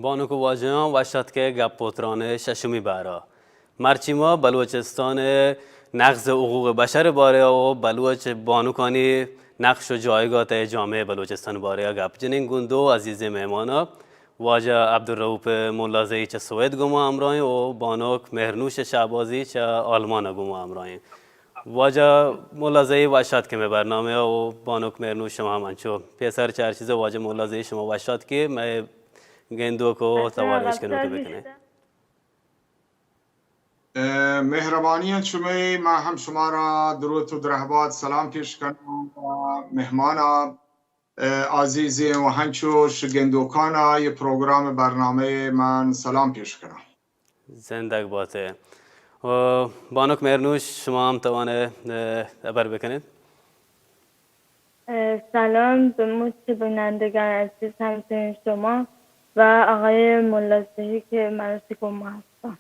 بانک و واجہاں، وش آتکے گپ و تران ءِ ششمی بہر ءَ۔ مرچی ما بلوچستان ءِ نقض حقوق بشر ءِ بارہ ءَ و بلوچ بانکانی نقش و جایگاہ تہ جامعہ بلوچستان ءِ بارہ ءَ گپ جنیں۔ گوں دو عزیزیں مہمان ءَ، واجہ عبدالرؤف ملازئی چہ سوید گوں ما ہمراہ ایں و بانک مہرنوش شہبازی چہ آلمان ءَ گوں ما ہمراہ ایں۔ واجہ ملازئی، وش آتکے مئے برنامہ ءَ و بانک مہرنوش، شما ہم انچو۔ پیسر چہ ہر چیز ءَ واجہ ملازئی، شما وش آتکے، مئے گندوک و توار اشکنوک بکنے۔ ء، مہربانی انت شمئے، ما ہم شمارا دروت و درہبات سلام پیش کناں و مہمانا، ء، عزیزیں و ہنچوش گندوکانا یہ پروگرام برنامہ من سلام پیش کناں۔ زندگ باتے۔ و بانک مہرنوش، شما ہم توان ء ہبر بکنید۔ اه، سلام به مچ بینندگان عزیز، همچنین شما و آقای ملازهی که مرسی گما هستم.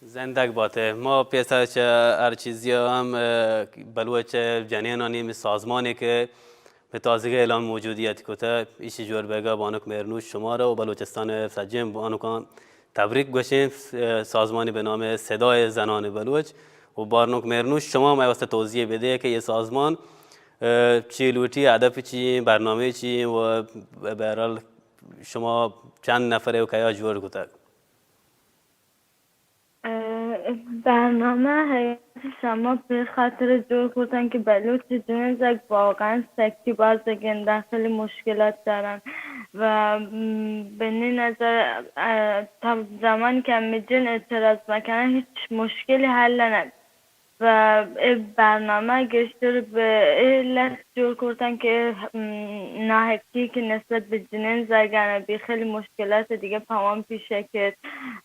زندگ باتے۔ ما پیسر چہ ہر چیزی ہم، اه، بلوچ جنینانی ہمے سازمانے کہ پہ تازگی اعلان موجودیت کتہ، ایشی جوڑ بیگا بانک مہرنوش شمارا و بلوچستان سجیں بانکاں تبریک گوشیں، اه، سازمانی بہ نام صدای زنان بلوچ۔ و بانک مہرنوش، شما مئے واسطہ توضیح بدے کہ یہ سازمان، اه، چی لوٹی، ہدف چی ایں، برنامہ چی ایں و بہرحال شما چند نفرے و کیا جوڑ کتگ؟ اه، برنامہ حقیقت شما پہ خاطر جوڑ کتن کہ بلوچ جنین زگ واقعاً سکی باز گندن، خیلی مشکلات دارن و، م، بہ منی نظر، اه، تا زمان کہ ہمے جن اعتراض مکنن، ہچ مشکلی حل نہ و اے برنامہ گیشتر بہ اے لہت جوڑ کرتن کہ، م، ناحقی کہ نسبت بہ جنین زاگان بی، خیلی مشکلات دیگہ پہ آوان پیش کیت،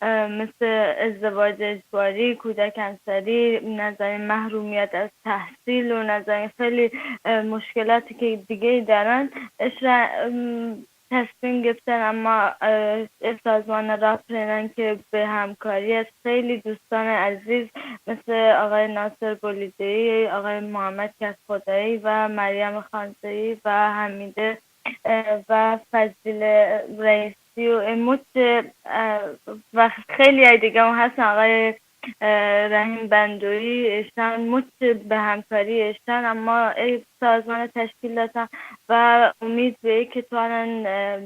اه، مثل ازدواج اجباری، کودک ہمسری، نزانین محرومیت از تحصیل و نزانین خیلی، اه، مشکلات کہ دیگہ دارن۔ اشرا، ام، تصمیم گرفتن، اما، اه، اے سازمان را پرینن که به همکاری از خیلی دوستان عزیز مثل آقای ناصر بلیده‌ای، آقای محمد کدخدایی و مریم خانزایی و حمیده، اه، و فضیل رئیسی و مچ، اه، و خیلی های دیگه هم هستن، آقای اه، رحیم بندویی ایشان مچ به همکاری ایشان اما اے سازمان تشکیل داتن و امید به که توانن، اه،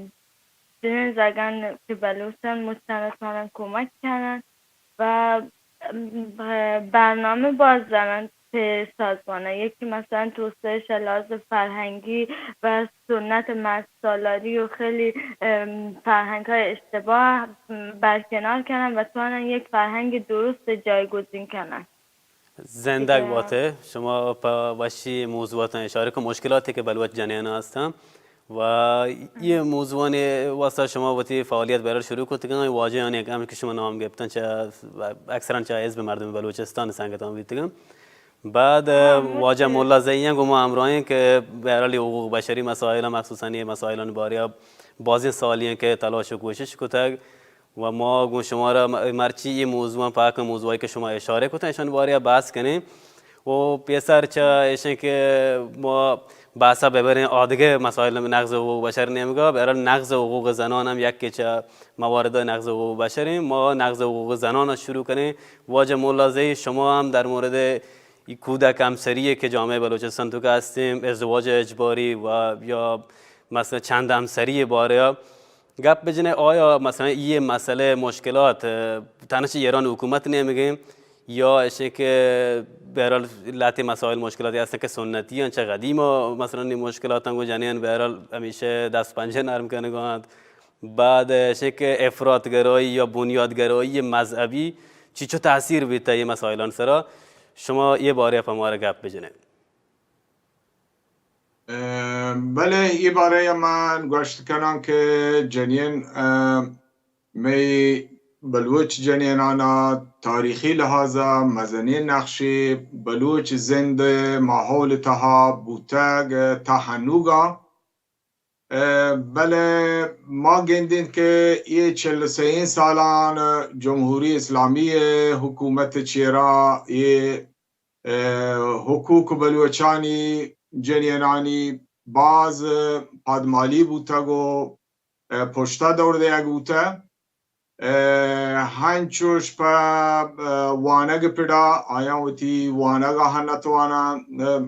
جنین زگان که بلوچن مچ توانن کمک کنن و، اه، برنامه باز دارن پہ سازمان ء، یکے مثلاً توسعہ شہ لحاظ فرہنگی و سنت مرد سالاری و خیلی، ام، فرہنگ ء اشتباہ، ام، برکنار کنن و توانن یک فرہنگ درست جایگزین کنن۔ زندگ باتہ، شما پہ وشی موضوعاتاں اشارہ کو، مشکلاتے کہ بلوچ جنین ہستاں۔ و یہ موضوعانی واسطہ شما وتی فعالیت بہرحال شروع کتگاں، واجہانی ہم کہ شما نام گپتن چہ اکثراً چہ حزب مردم بلوچستان سنگتاں بیتگاں۔ بعد واجہ ملا زئی گوں ما ہمراہیں کہ بہرحال یہ حقوق بشری مسائل، مخصوصاً یہ مسائلانی بارے بازیں سالی ہیں کہ تلاش و کوشش کتگ۔ و ما گوں شمارا م-، مرچی یہ موضوع پاک موضوعی کہ شما اشارہ کتن، اشان بارے بحث کنیں۔ و پیسر چہ ایشیں کہ ما بحثا ببریں آدگہ مسائل نقض حقوق بشر نیمگا، بہرحال نقض حقوق زنان ہم یکے چہ موارد نقض حقوق بشر ہیں۔ ما نقض حقوق زنان شروع کنیں۔ واجہ ملا زئی، شما ہم در مورد ای کودک ہمسری کہ جامعہ بلوچستان تو کہ ہستیں، ازدواج اجباری و یا مثلاً چند ہمسری بارے گپ بجنئے، آیا مثلاً یہ مسئلہ مشکلات، اه، تنہا چہ ایران حکومت نیمگیں یا اشیں کہ بہرحال لہتے مسائل مشکلاتی ہستن کہ سنتی ہیں، چہ قدیم مثلاً یہ مشکلات ہیں گو جنین بہرحال ہمیشہ دست پنجہ نرم کنگا انت۔ بعد اشیں کہ افراط گرائی یا بنیاد گرائی مذہبی چی چو تاثیر بیتا یہ مسائلان سرا، شما یہ بارے پہ مارا گپ بجنئے۔ اه، بلے اے بارہ ء من گوشت کناں کہ جنین، اه، مئے بلوچ جنینانا تاریخی لحاظا مزنیں نقشے بلوچ زند ء ماحول تہا بوتگ تا ہنوگا۔ اه، بلے ما گندیں کہ اے چل سئیں سالان جمہوری اسلامی ء حکومت چیرا اے اه، حقوق بلوچانی جنینانی باز پادمالی بوتگ و، اه، پشتا دور دیگ بوتہ۔ اه، ہنچوش پہ، اه، وانگ پڑا آیاں وتی وانگ ء نتواناں، اه،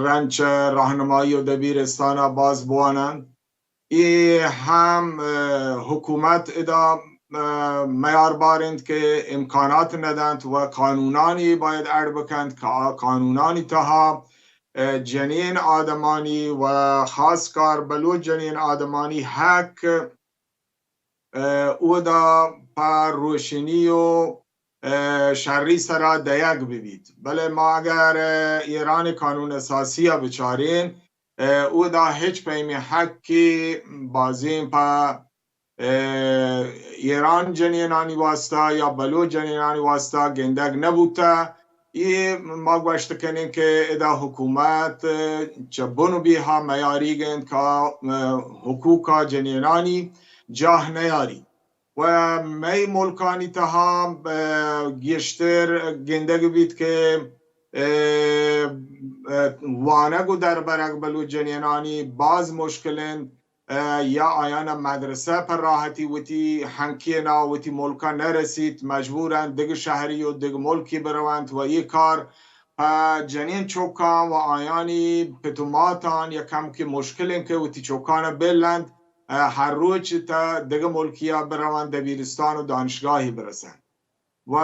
رند چہ راہنمائی و دبیرستان ء باز بواناں۔ اے ہم، اه، حکومت ادا، اه، میاربار انت کہ امکانات ندنت و قانونانی باید اڈ بکنت کہ آ قانونانی تہا، اه، جنین آدمانی و خاص کار بلوچ جنین آدمانی حق، اه، اودا پہ روشنی و، اه، شری سرا دیگ ببیت۔ بلے ما اگر، اه، ایران قانون اساسی ء بچارین، اه، اودا ہچ پیمیں حقے بازیں پہ، اه، ایران جنینانی واسطہ یا بلوچ جنینانی واسطہ گندگ نہ بوتہ۔ اے ما گوشت کنیں کہ ادا حکومت چہ بن و بیہا میاریگ انت کہ، اه، حقوق جنینانی جاہ نیاری۔ و مئے ملکانی تہا، اه، گیشتر گندگ بیت کہ، اه، اه، وانگ و دربرگ بلوچ جنینانی باز مشکل انت۔ اه، یا آیانا مدرسہ پر راحتی وتی ہنکینا وتی ملکا نرسیت، مجبورن دگہ شہری و دگہ ملکی بروانت و اے کار پہ جنین چکاں و آیانی پت و ماتان یک کمکے مشکل انت کہ وتی چکانا بلند، اه، ہر روچ تا دگہ ملکیا بروانت، دبیرستان و دانشگاہی برسنت۔ و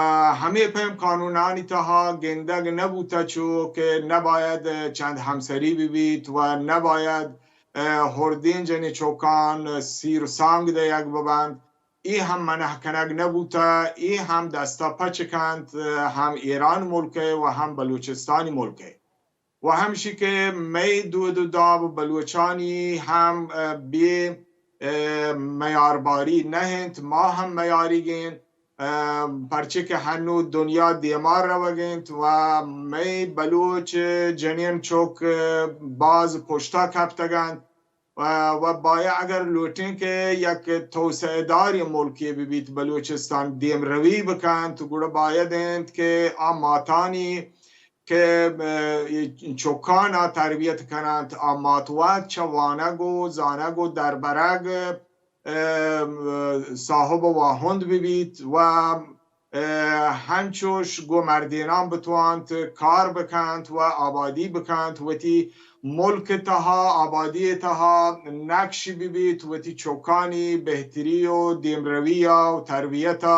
ہمے پیم قانونانی تہا گندگ نہ بوتہ چو کہ نباید چند ہمسری ببیت و نباید، اه، ہردین جنین چکان سیر و سانگ دیگ ببنت۔ اے ہم منع کنگ نہ بوتہ، اے ہم دستا پچ کنت، ہم ایران ملک ء و ہم بلوچستانی ملک ء۔ و ہمشی کہ مئے دود و داب بلوچانی ہم، اه، بے، اه، میارباری نہ انت، ما ہم میاریگین، اه، پرچے کہ ہنو دنیا دیما روگ انت و مئے بلوچ جنین چک، اه، باز پشتا کپتگنت۔ و، و باید اگر لوٹیں کہ یک توسعہ داری ملکے ببیت، بلوچستان دیمروی بکنت، گڑا باید انت کہ آ ماتانی کہ، اه، چکانا تربیت کننت، آ مات وت چہ وانگ و زانگ و دربرگ، اه، صاحب و واہند ببیت و اه، ہنچوش گوں مردیناں بتوانت کار بکنت و آبادی بکنت، وتی ملک تہا، آبادی تہا نقش ببیت، وتی چکانی بہتری و دیمروی و تربیتا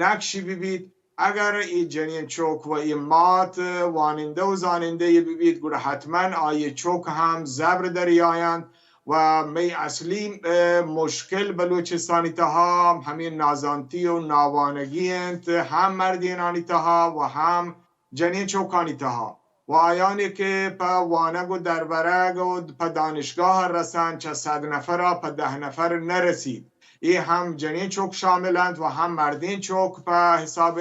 نقش ببیت۔ اگر اے جنین چک و اے مات وانندہ و زانندہ ببیت، گڑا حتماً آئی چک ہم زبر دریاینت و مئے اصلی، اه، مشکل بلوچستانی تہا ہمے نازانتی و ناوانگی انت، ہم مردینانی تہا و ہم جنین چوکانی تہا۔ و آیانی کہ پہ وانگ و دربرگ و پہ دانشگاہ رسنت، چہ صد نفرا پہ دہ نفر نرسیت۔ اے ہم جنین چوک شامل انت و ہم مردین چوک پہ حساب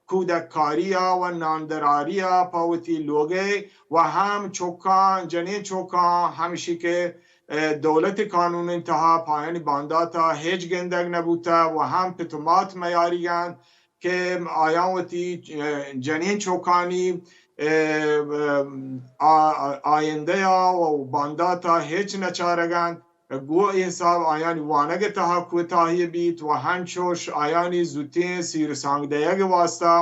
کودککاری ء و ناندراری ء پہ وتی لوگ ء و ہم چکاں، جنین چکاں ہمشی کہ، ء، دولت قانون ء تہا پہ آیانی باندات ء ہچ گندگ نہ بوتہ و ہم پت و مات میاریگ انت کہ آیاں وتی، ء، جنین چکانی، ء، آ-، آئندہ ء و باندات ء ہچ نہ چارگ انت۔ گوں اے حساب آیانی وانگ ء تہا کوتاہی بیت و ہنچوش آیانی زوتیں سیر سانگ دئیگ ء واستا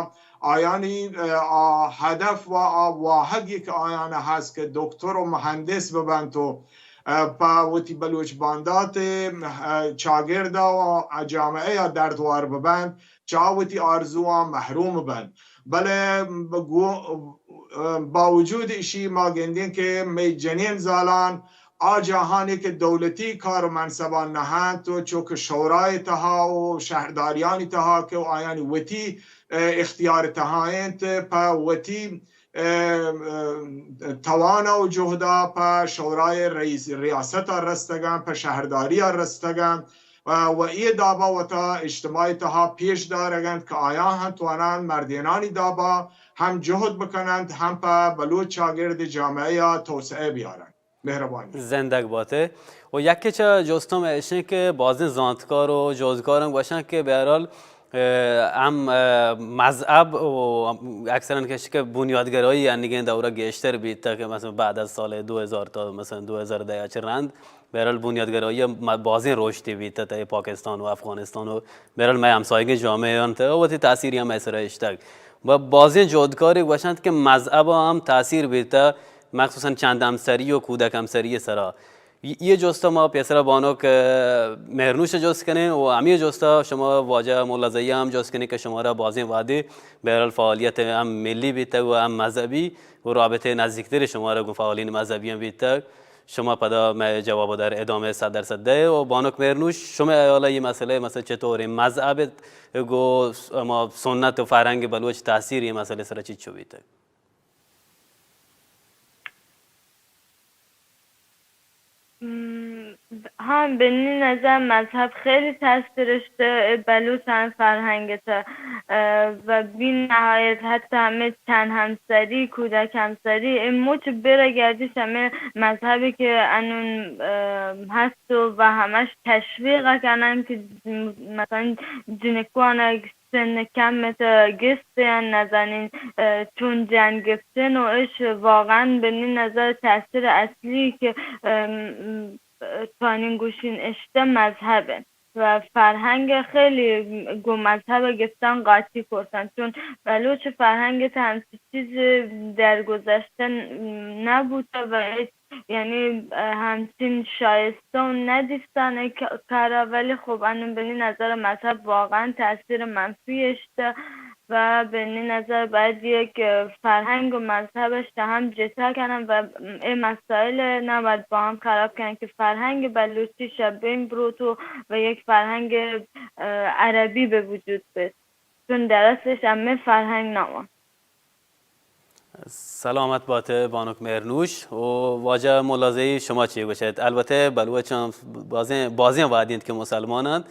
آیانی، ء، آ ہدف و آ واہگی کہ آیان ء ہست کہ دکتر و مہندس ببنت و، ء، پہ وتی بلوچ باندات ء، ء، چاگرد ء و جامعہ ء دردوار ببنت، چہ وتی آرزواں محروم بنت۔ بلے گوں، ء، باوجود اشی ما گندیں کہ مئے جنین زالان آ جاہانی کہ دولتی کار و منصبان نہ انت و چوکہ شورای تہا و شہرداریانی تہا کہ آیانی وتی، ء، اختیار تہا انت، پہ وتی، ء، ء، توانا و جہدا پہ شورای رئیس، ریاستا رستگاں، پہ شہرداریا رستگاں، ء، و اے دابا وتا اجتماعی تہا پیش دارگ انت کہ آیاں ہم توانان مردینانی دابا ہم جہد بکننت، ہم پہ بلوچ چاگرد جامعہ یا توسعہ بیارنت۔ مہربانی۔ زندگ باتے۔ و یکے چہ جستم ایشیں کہ بازیں زانتکار و جہدکاراں گوشن کہ بہرحال اه، ہم، اه، مذہب و اکثراً کہ کہ بنیادگرائی انیگیں دورہ گیشتر بیتہ کہ مثلاً بعد از سال دو ہزار تا مثلاً دو ہزار دہ چہ رند، بہرحال بنیادگرائی ء م-، بازیں رشدے بیتہ تہ پاکستان و افغانستان و بہرحال مئے ہمسایگیں جامعہ انت و وتی تاثیری ہم مئے سرا اشتگ۔ و بازیں جہدکارے گوشنت کہ مذہب ء ہم تاثیر بیتہ، مخصوصاً چند ہمسری و کودک ہمسری سرا۔ ای، ای جست ء ما پیسرا بانک، اه، مہرنوش ء جست کنیں و ہمے جست ء شما واجہ ملا زئی ء ہم جست کنیں کہ شمارا بازیں وہدے بہرحال فعالیت ہم ملی بیتگ و ہم مذہبی و رابطہ نزیکتر شمارا گوں فعالین مذہبی ہم بیتگ۔ شما پدا مئے جواب ء در ادامہ صد درصد دئے و بانک مہرنوش شمئے ہیال ء یہ مسئلہ مثلاً چطور ہیں؟ مذہب گوں ہما سنت و فرہنگ بلوچ تاثیر یہ مسئلہ سرا چیچو بیتگ؟ م، ہاں، بہ منی نظر مذہب خیلی تاثیر اشتہ بلوچان فرہنگ تہ، اه، و بی نہایت حتی ہمے چند ہمسری، کودک ہمسری، اے مچ بیر گردش ہمے مذہبی کہ انون، اه، ہست و، و ہمش تشویق کنن کہ م-، مثلاً جنکوان سن کم ات گست ان نزانین، اه، چون جان گفتن و اش واقعاً بہ منی نظر تاثیر اصلی کہ، ام، توانین گوشین اشتہ مذہب انت و فرہنگ خیلی گوں مذہب گفتن قاطی کرتن، چون بلوچ فرہنگ تہ ہمچی چیز در گذشتہ نبوتہ و ہچ یعنی، اه، ہمچین شایستہ و ندیستان ک-، کارا، ولی خب انون بہ منی نظر مذہب واقعاً تاثیر منفی اشتہ و بہ منی نظر باید یک فرہنگ و مذہب اشتہ ہم جتا کنن و اے مسائل نباید با ہم خراب کنن کہ فرہنگ بلوچی شہ بین بروت و، و یک فرہنگ، اه، عربی بہ وجود بیت۔ چون درستش ہمے فرہنگ نہ وان۔ سلامت بات بانک مہرنوش و واجہ ملا زئی، شما چی گوشیت؟ البتہ بلوچاں بازیں، بازیں وہدی انت کہ مسلمان انت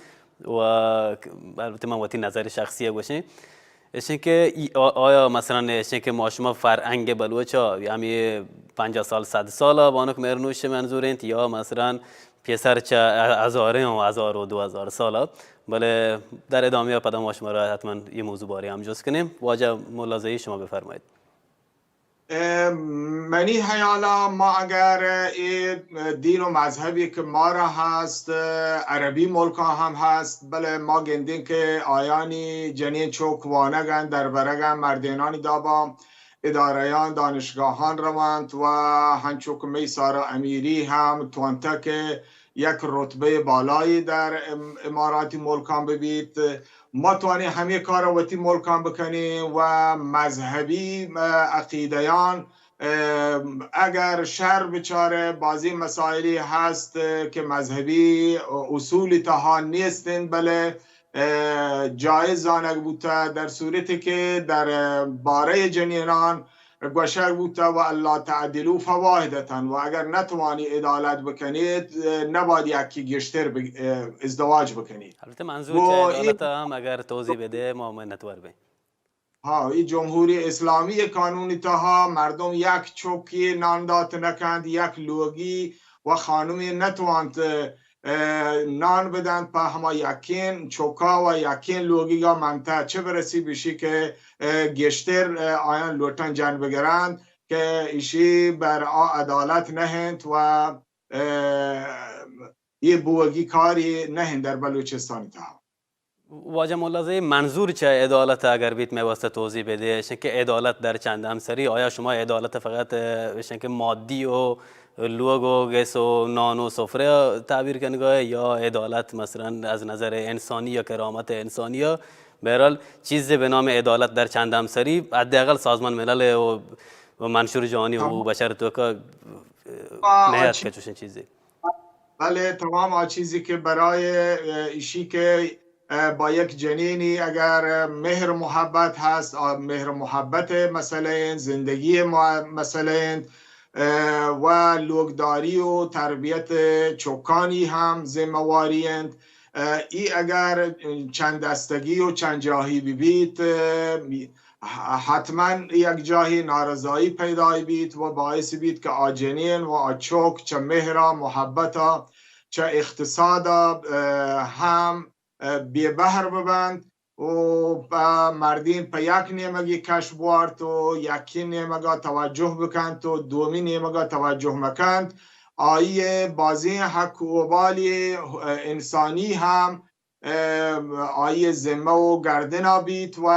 و البتہ من وتی نظر شخصی گوشیں، اشیں کہ ای-، آ-، آیا مثلاً اشیں کہ ما شما فرہنگ بلوچا ہمے پنجاہ سال، صد سال بانک مہرنوش منظور انت یا مثلاً پیسر چہ ہزاریں و ہزار و دو ہزار سال ء، بلے در ادامہ ء پدا ما شما را حتماً یہ موضوع بارے ہم جست کنیں۔ واجہ ملا زئی، شما بفرمائیت۔ اه، منی حیالا ما اگر اے دین و مذہبی کہ مارا ہست، عربی ملکاں ہم ہست، بلے ما گندیں کہ آیانی جنین چوک وانگ انت، دربرگ انت، مردینانی دابا ادارہاں، دانشگاہاں روانت و ہنچو کہ مئی سارا امیری ہم توانتہ کہ یک رتبہ بالایی در ام-، اماراتی ملکاں ببیت۔ ما توانیں ہمے کار وتی ملکاں بکنیں و مذہبی، اه، عقیدیان، اه، اگر شر بچارہ، بازی مسائلی ہست کہ مذہبی اصولی تہا نیستن، بلے اه، جائز زانگ بوتہ، در صورتی کہ در بارہ جنینان گوشگ بوتہ و اللہ تعدلوا فواحدة، و اگر نتوانی عدالت بکنیت، اه، نباید یکی گیشتر ب-، اه، ازدواج بکنیت۔ البتہ منظور و چہ ای عدالت ہم اگر توضیح بدے ما منتوار بیں۔ ہاں، ای جمہوری اسلامی قانون تہا مردم یک چوکی نان دات نکنت، یک لوگی و خانمی نتوانت، اه، نان بدنت پہ ہما یکین چوکا و یکین لوگیگا منتہ، چہ برسی بشی کہ، اه، گیشتر، اه، آیان لوٹن جن بگرنت کہ ایشی بر آ عدالت نہ انت و، اه، یہ بوگی کاری نہ انت در بلوچستان تہا۔ واجہ ملا زئی، منظور چہ عدالت اگر بیت مئے واسطہ توضیح بدے، اشیں کہ عدالت در چند ہمسری، آیا شما عدالت فقط، اه، اشیں کہ مادی و لوگ و گس و نان و سفرہ تعبیر کنگا ہے یا عدالت مثلاً از نظر انسانی یا کرامت انسانی؟ بہرحال چیزے بہ نام عدالت در چند ہمسری حداقل سازمان ملل و، و منشور جہانی حقوق بشر توکا، اه، نہ اتکہ چوشیں چیزے۔ بلے تمام آ چیزی کہ برای، اه، ایشی کہ، اه، با یک جنینی اگر مہر محبت ہست، آ مہر محبت مسئلہ انت، زندگی ما-، مسئلہ انت، اه، و لوگداری و تربیت چکانی ہم ذمہ واری انت۔ اه، ای اگر چند دستگی و چند جاہی ببیت، اه، حتماً یک جاہے نارضایی پیدا بیت و باعث بیت کہ آ جنین و آ چک چہ مہرا، محبتا، چہ اقتصادا، اه، ہم، اه، بے بہر ببنت و پہ مردین پہ یک نیمگی کش بوارت و یکین نیمگا توجہ بکنت و دومی نیمگا توجہ مکنت، آئی بازیں حق و بالی انسانی ہم، اه، آئی ذمہ و گردنا بیت و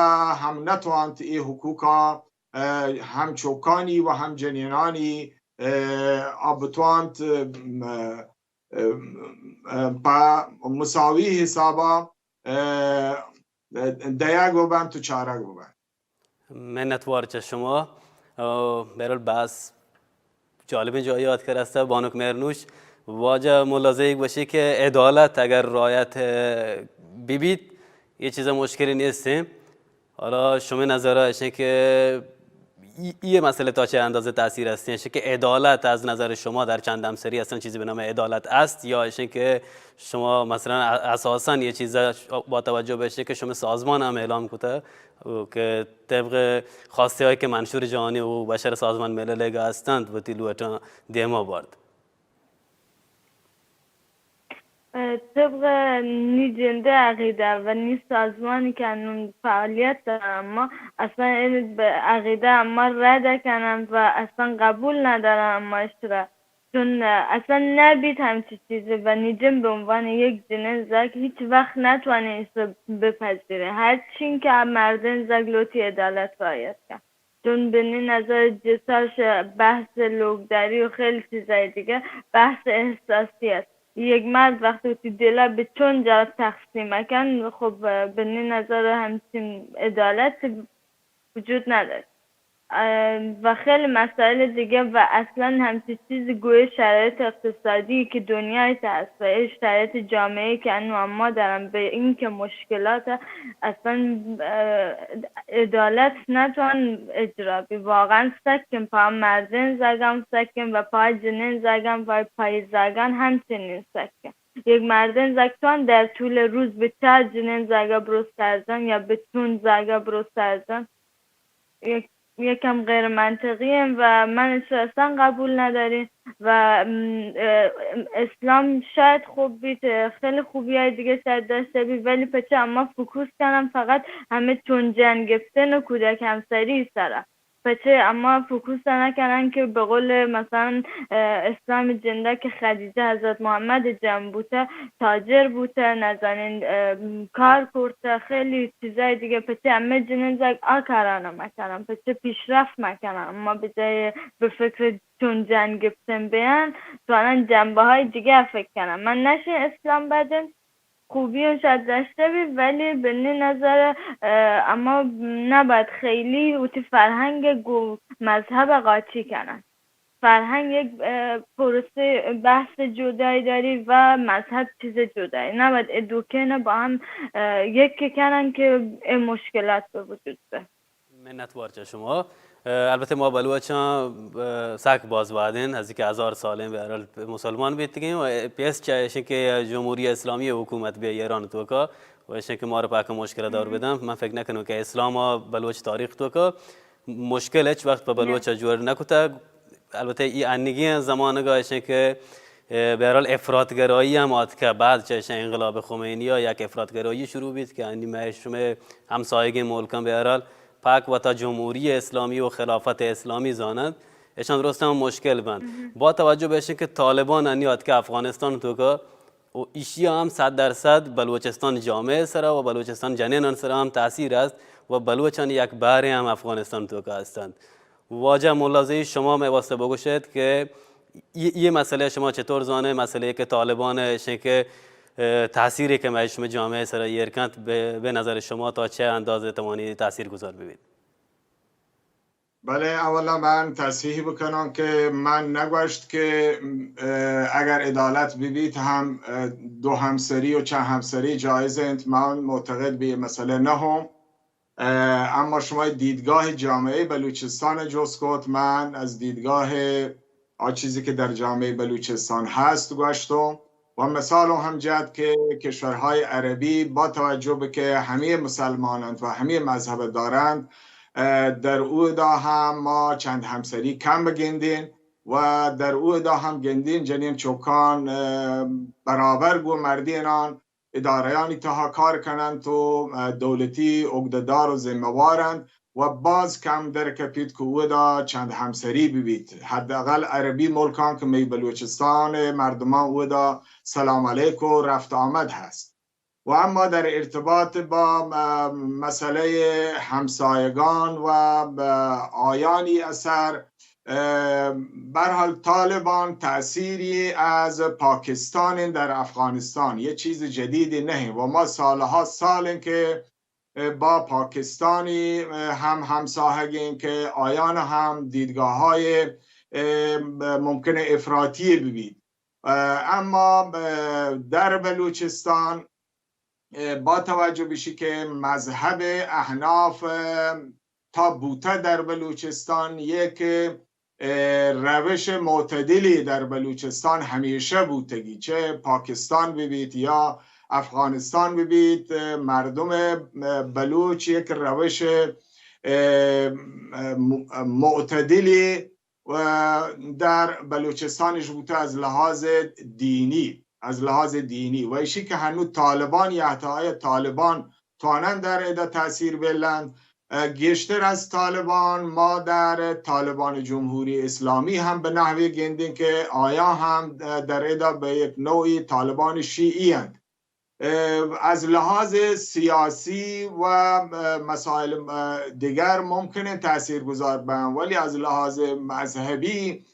ہم نتوانت ای حقوقا، اه، ہم چوکانی و ہم جنینانی، اه، آ بتوانت، اه، اه، پہ مساوی حسابا، اه، دیگ ببنت و چارگ ببنت۔ منتوار چہ شما۔ اه، بہرحال بحث جالبیں جاہے آتکہ رستہ۔ بانک مہرنوش، واجہ ملا زئی گوشی کہ عدالت اگر رعایت، اه، ببیت، یہ چیزا مشکلی نیستیں۔ حالا شمئے نظر ء اشیں کہ ای، ای مسئلہ تا چہ اندازہ تاثیر ہستیں؟ اشیں کہ عدالت از نظر شما در چند ہمسری اصلاً چیزی بہ نام عدالت است، یا اشیں کہ شما مثلاً ا-، اساساً یہ چیزا ش-، با توجہ بہ اشیں کہ شمئے سازمان ہم اعلان کتہ کہ طبق خواستے ہایی کہ منشور جہانی و بشر سازمان ملل ء ہستند وتی لوٹاں دیما بارت؟ طبق نی جندے عقیدہ و نی سازمانی کہ انون فعالیت دارن، اما اصلاً این ب-، عقیدہ اما رد کنن و اصلاً قبول ندارن اما اشرا، چون اصلاً نبیت همچی چیزی و نی جن به عنوان یک جنین زاک هیچ وقت نتوانین ایسا بپذیره، هرچین که مردین زاک لوتی عدالت رعایت کن. چون بنی نظر جساش بحث لوگداری و خیلی چیزای دیگه، بحث احساسی است. یک مرد وقتی وتی دلا به چون جا تقسیم کن، خب، بنی نظر همچین عدالت وجود نداره. اه، و خیلی مسائل دیگه و اصلاً همچین چیز گوی شرایط اقتصادی که دنیای هست و این شرایط جامعه که انو اما دارن به این که مشکلات اصلاً، اه، عدالت نتوان اجرا بی. واقعاً سکن پا مردین زگم سکن و پا جنین زگم و پای زگان همچنین سکن. یک مردین زگ توان در طول روز به چار جنین زگا برو سرزن یا به چون زگا برو سرزن. یک، یکم غیر منطقی هم و من اصلاً قبول نداریم و، م، اه، اسلام شاید خوب بیت، خیلی خوبی های دیگه شاید داشته بی، ولی پچه اما فوکوس کنن فقط همه چون جن گفتن و کودک همسری سره. پچه اما فوکوس نکنن که به قول مثلاً، اه، اسلام جنده که خدیجه حضرت محمد جن بوته، تاجر بوته، نزانین، اه، کار کرته، خیلی چیزای دیگه. پچه همه جنین زگ آ کارانه مکنن، پچه پیشرفت مکنن، اما به جای به فکر چون جن گفتن بیان، توانن جنبه های دیگه فکر کنن. من نشه اسلام بدن، خوبی هم شاید داشته بی، ولی به نی نظر، اه، اما نباید خیلی وتی فرهنگ گو مذهب قاطی کنن. فرهنگ یک، اه، پروسه بحث جدایی داری و مذهب چیز جدایی. نباید ای دو کین با هم، اه، یک کنن که ای مشکلات به وجود به. منتوار چہ شما۔ اه، البتہ ما بلوچاں، اه، سک باز وہدیں، نزدیک ہزار سالیں بہرحال مسلمان بیتگیں و پیس چہ اشیں کہ جمہوری اسلامی حکومت بیا ایران توکا و اشیں کہ مارا پاک مشکل دور بدن۔ من فکر نکنوں کہ اسلام بلوچ تاریخ توکا مشکل ہچ وقت پہ بلوچ جوڑ نکتگ۔ البتہ ای انگیں زمانگا اشیں کہ، اه، بہرحال افراط گرائی ہم آتکہ بعد چہ اشیں انقلاب خمینی یک افراط گرائی شروع بیت کہ انی مئے شمئے ہمسایگیں ملکاں بہرحال پاک وتا جمہوری اسلامی و خلافت اسلامی زاننت، اشان درست ہم مشکل بنت۔ با توجہ بہ اشیں کہ طالبان انی آتکہ افغانستان توکا و ایشی ہم صد درصد بلوچستان جامعہ سرا و بلوچستان جنینان سرا ہم تاثیر است و بلوچانی یک بہرے ہم افغانستان توکا ہستند۔ واجہ ملا زئی، شما مئے واسطہ بگوشیت کہ یہ، یہ مسئلہ شما چطور زانے؟ مسئلہ کہ طالبان اشیں کہ، اه، تاثیر کہ مئے شمئے جامعہ سرا ایر کنت، بہ، بہ نظر شما تا چہ اندازہ توانی تاثیر گذار ببیت؟ بلے اولا من تصحیح بکناں کہ من نگوشت کہ، اه، اگر عدالت ببیت ہم، اه، دو ہمسری و چند ہمسری جائز انت۔ من معتقد بہ یہ مسئلہ نہ ہوں۔ اه، اما شما دیدگاہ جامعہ بلوچستان جست کت، من از دیدگاہ آ چیزی کہ در جامعہ بلوچستان ہست گوشتوں و مثال ہم جت کہ کشورهای عربی با توجہ بہ کہ ہمے مسلمان انت و ہمے مذہب دارند، اه، در اودا ہم ما چند ہمسری کم بگندین و در اودا ہم گندین جنین چوکان، اه، برابر گو مردینان ادارهانی تها کار کنند و دولتی عهدهدار و ذمهوارند و باز کم در کپیت که اودا چند همسری ببیت. حداقل عربی ملکان که می بلوچستان مردمان اودا سلام علیک و رفت آمد هست. و اما در ارتباط با مسئله همسایگان و آیانی اثر، برحال طالبان تأثیری از پاکستان در افغانستان، یه چیز جدیدی نه و ما سالها سال که با پاکستانی هم همساهگین که آیان هم دیدگاه های ممکن افراطی ببید. اما در بلوچستان با توجه بشی که مذهب احناف تا بوته در بلوچستان یک روش معتدلی در بلوچستان همیشه بوتگی، چه پاکستان ببیت یا افغانستان ببیت، مردم بلوچ یک روش معتدلی و در بلوچستانش بوته از لحاظ دینی، از لحاظ دینی و ایشی که هنو طالبان یا حتی طالبان توانند در ادا تاثیر بلند. گیشتر از طالبان ما در طالبان جمهوری اسلامی هم به نحوی گندیم که آیا هم در ادا به یک نوعی طالبان شیعی اند. از لحاظ سیاسی و مسائل دیگر ممکنه تأثیر گذار بن، ولی از لحاظ مذهبی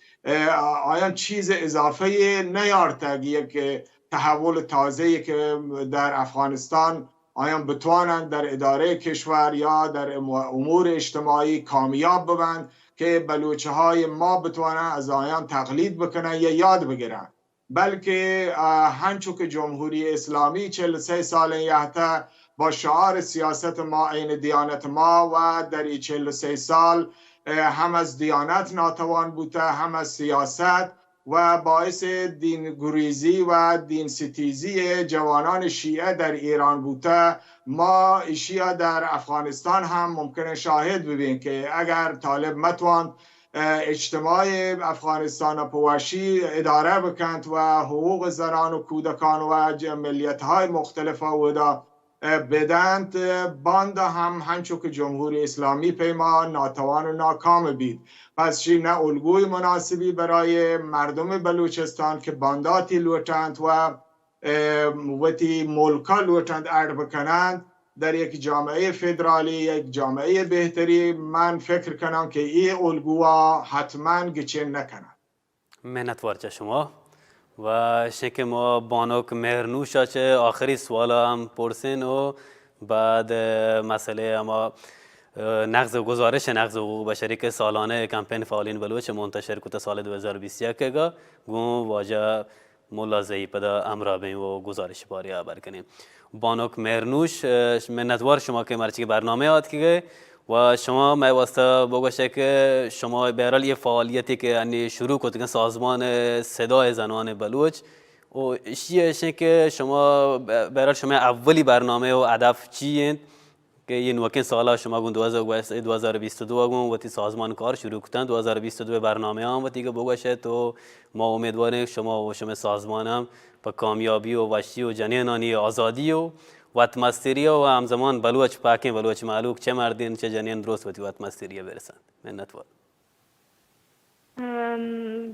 آیان چیز اضافه نیارتگ. یک تحول تازه‌ای که در افغانستان آیان بتوانند در اداره کشور یا در امور اجتماعی کامیاب ببند که بلوچهای ما بتوانند از آیان تقلید بکنند یا یاد بگیرند. بلکه هنچو که جمهوری اسلامی چهل و سه سال یهته با شعار سیاست ما عین دیانت ما و در این چهل و سه سال هم از دیانت ناتوان بوته، هم از سیاست و باعث دین گریزی و دین ستیزی جوانان شیعه در ایران بوته. ما ایشیا در افغانستان هم ممکنه شاهد ببین که اگر طالب متوان اجتماع افغانستان په وشی اداره بکنت و حقوق زنان و کودکان و ملیت‌های مختلف اودا بدنت، باندا هم هنچو که جمهوری اسلامی پیما ناتوان و ناکام بید. پس شی نه الگوی مناسبی برای مردم بلوچستان که بانداتی لوٹنت و وتی ملکا لوٹنت اڈ بکننت در یک جامعهٔ فدرالی، یک جامعهٔ بهتری، من فکر کنم که ای الگوها حتماً گچین نکننت. منتوار چہ شما. و شنکہ ما بانک مہرنوشا چہ آخری سوالا ہم پرسین و بعد مسئلہ ہما نقض و گزارش نقض حقوق بشری کہ سالانہ کمپین فعالین بلوچ منتشر کتہ سال دو ہزار بیست یک گا گوں واجہ ملا زئی پدا ہمراہ بیں و گزارش بارے ہبر کنیں. بانک مہرنوش، منتوار شما کہ مرچی برنامہ آتکگے و شما مئے واسطہ بگوشے کہ شما بہرحال یہ فعالیتی کہ انی شروع کتگن سازمان صدای زنان بلوچ و اشی اشیں کہ شما بہرحال شما اولی برنامہ و ہدف چی انت؟ کہ یہ نوکیں سالا شما گوں دو ہزار، دو ہزار بیست و دو گوں وتی سازمان کار شروع کتن، دو ہزار بیست و دو برنامہ آں وتی کہ بگوشے تو ما امیدواریں شما و شما سازمان ہم پہ کامیابی و وشی و جنینانی آزادی و وت مستری و ہمزمان بلوچ پاکیں بلوچ مہلوک چہ مردین چہ جنین درست وتی وت مستری برسن. منتوار. ام،